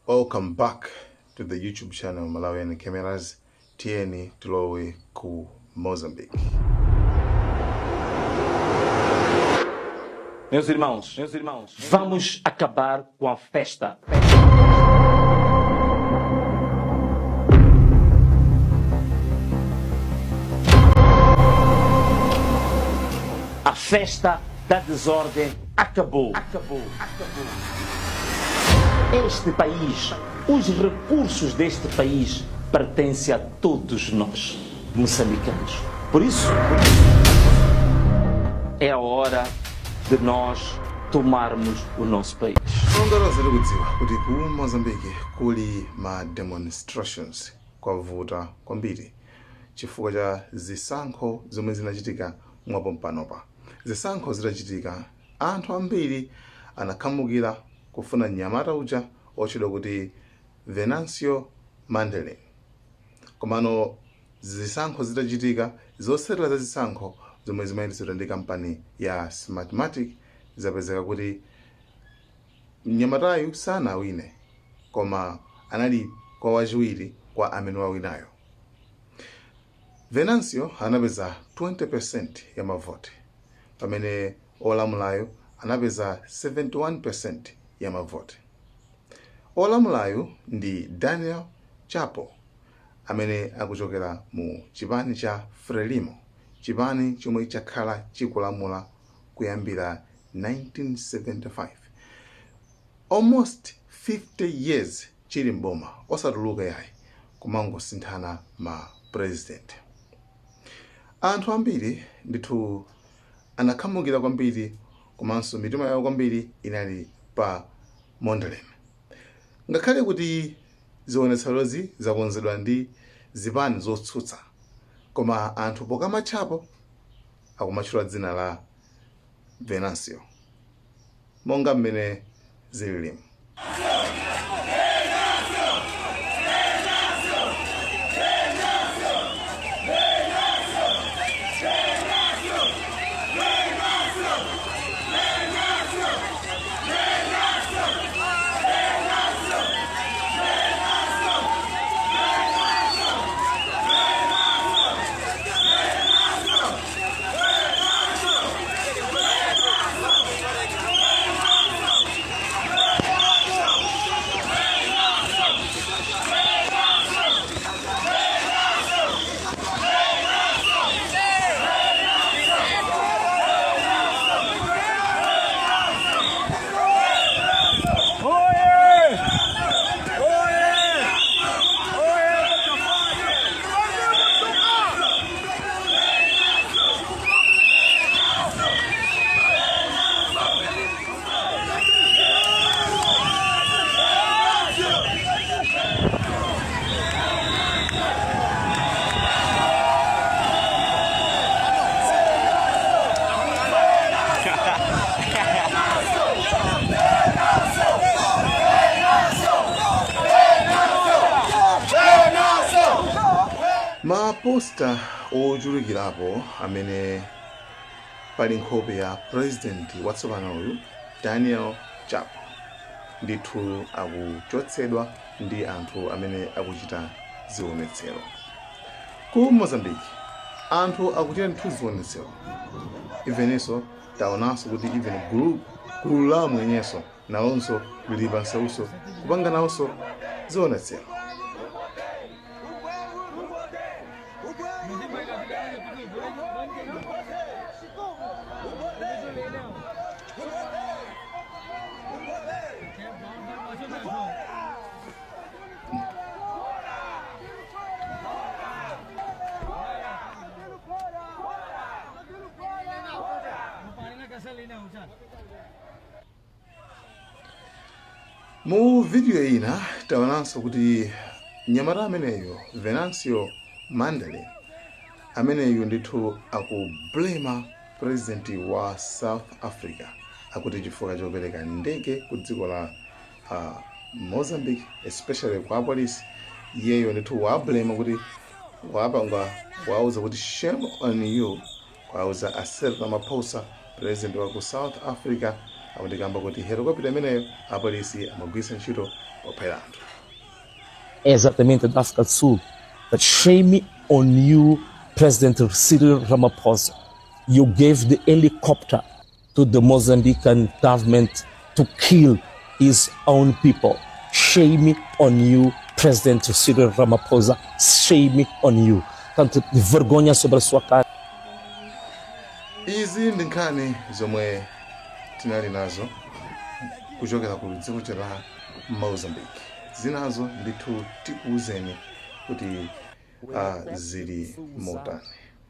Welcome back to the YouTube channel Malawian Cameras. Tiyeni tilowe ku Mozambique. Meus irmãos, vamos acabar com a festa. A festa da desordem acabou. Acabou. Acabou. Este país, os recursos deste país pertencem a todos nós, moçambicanos. Por isso, é a hora de nós tomarmos o nosso país. Monga tonse tikudziwa kuti ku Mozambique kuli ma demonstrations, kwavuta kwambiri chifukwa cha zisankho zomwe zinachitika mwapompanopa. Zisankho zitachitika, anthu ambiri anakhamukira kufuna mnyamata uja otchedwa kuti Venancio Mondlane. Komano zisankho zitachitika, zotsatira za zisankho zomwe zimayendetsedwa ndi kampani ya Smartmatic zapezeka kuti mnyamatayu sanawine, koma anali kwa wachiwiri kwa amene wawinayo. Venancio anapeza 20% ya mavoti, pamene olamulayo anapeza 71% ya mavoti. Olamulayo ndi Daniel Chapo amene akuchokera mu chipani cha Frelimo, chipani chomwe chakhala chikulamula kuyambira 1975, almost 50 years chili mboma, osatuluka yayi, kumangosinthana ma president. Anthu ambiri ndithu anakhamukira kwambiri, komanso mitima yawo kwambiri inali pa Mondlane. Ngakhale kuti zionetserozi zakonzedwa ndi zipani zotsutsa, koma anthu pokamatchapo akumatchula dzina la Venancio monga mmene zililimu. Ma poster ochulukirapo amene pali nkhope ya president watsopanoyu Daniel Chapo ndithu akuchotsedwa ndi anthu amene akuchita zionetsero. Ku Mozambique anthu akuchita ndithu zionetsero, evenso taonanso kuti even gulu la amwenyenso nalonso lili pansewuso kupanga nawonso zionetsero. Mu video ina taonanso kuti mnyamata ameneyo Venancio Mondlane ameneyu ndithu akublema president wa South Africa, akuti chifukwa chopereka ndege ku dziko la Mozambique, especially kwa apolisi. Iyeyo ndithu wablema kuti wapanga, wauza kuti "Shame on you", kwauza a Cyril Ramaphosa, president wa ku South Africa. Apo kuti helicopter imeneyo apolisi amagwiritsa ntchito pophera anthu. Exatamente da África do Sul. But shame on you, President Cyril Ramaphosa. You gave the helicopter to the Mozambican government to kill his own people. Shame on you, President Cyril Ramaphosa. Shame on you. Portanto, vergonha sobre a sua cara. Izi ndi nkhani zomwe tinali nazo kuchokera ku dziko la Mozambique. Zinazo ndithu tikuwuzeni kuti zili motani.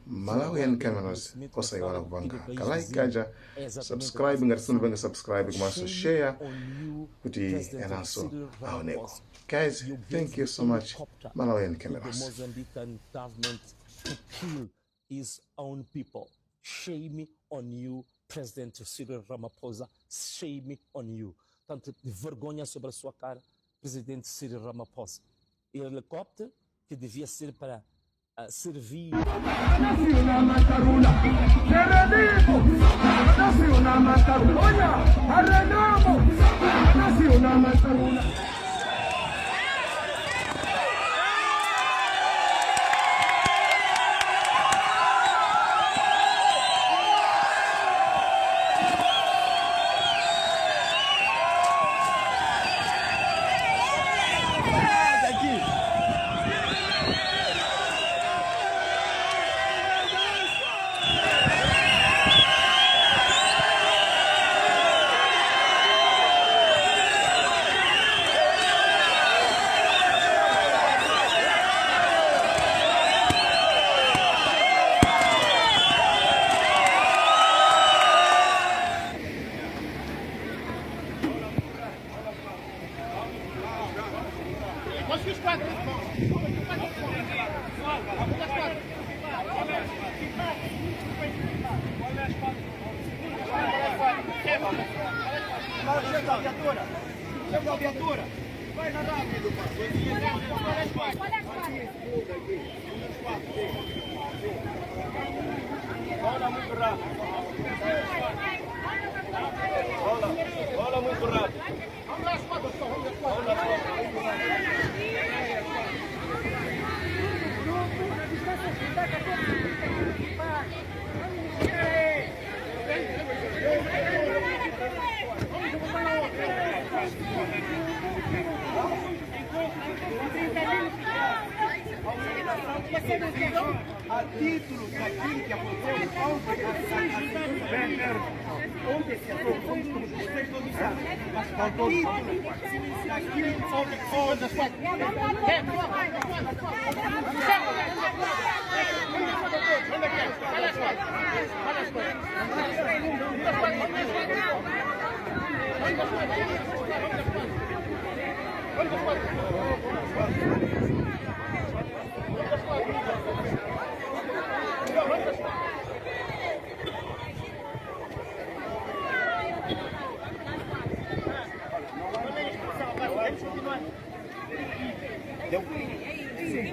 Malawian Cameras, osayiwala kupanga ka like kaja, subscribe ngati simunapanga subscribe, komanso share kuti enanso aoneko. Guys, thank you so much. Malawian To the Cameras. Mozambican government to kill his own people. Shame on you, President Cyril Ramaphosa. Shame on you. Portanto, vergonha sobre a sua cara, Presidente Cyril Ramaphosa. Helicóptero que devia ser para servir. A título daquilo que aconteceu ontem, ontem se aconteceu, como vocês todos sabem, mas a título daquilo que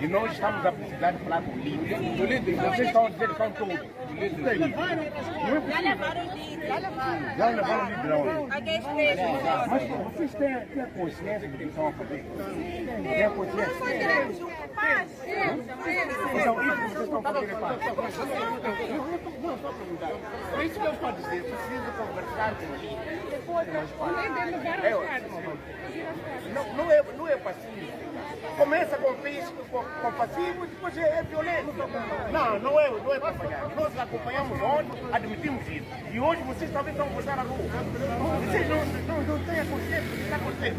E nós estamos a precisar de falar com o líder. O líder, vocês estão a dizer que são todos. O líder. Não é possível. Já levaram o líder. Já levaram. Já levaram o líder aonde? Aqueles três. Mas vocês têm a consciência do que estão a fazer? Têm a consciência? Nós só queremos paz. Então, isso que vocês estão a fazer é paz. Não, só perguntar. É isso que eu estou a dizer. Preciso conversar com o líder. Não é pacífico. Começa com físico, com passivo, depois é violento. Não é acompanhar. Nós acompanhamos ontem, admitimos isso. E hoje vocês também estão a voltar à rua. Vocês não têm a consciência do que está acontecendo.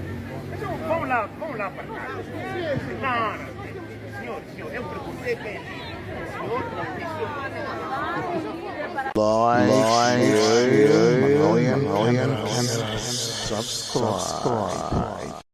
Então vamos lá para casa. Não. Senhor, eu perguntei quem é. O senhor não disse. Like, share, Malawian Cameras, subscribe.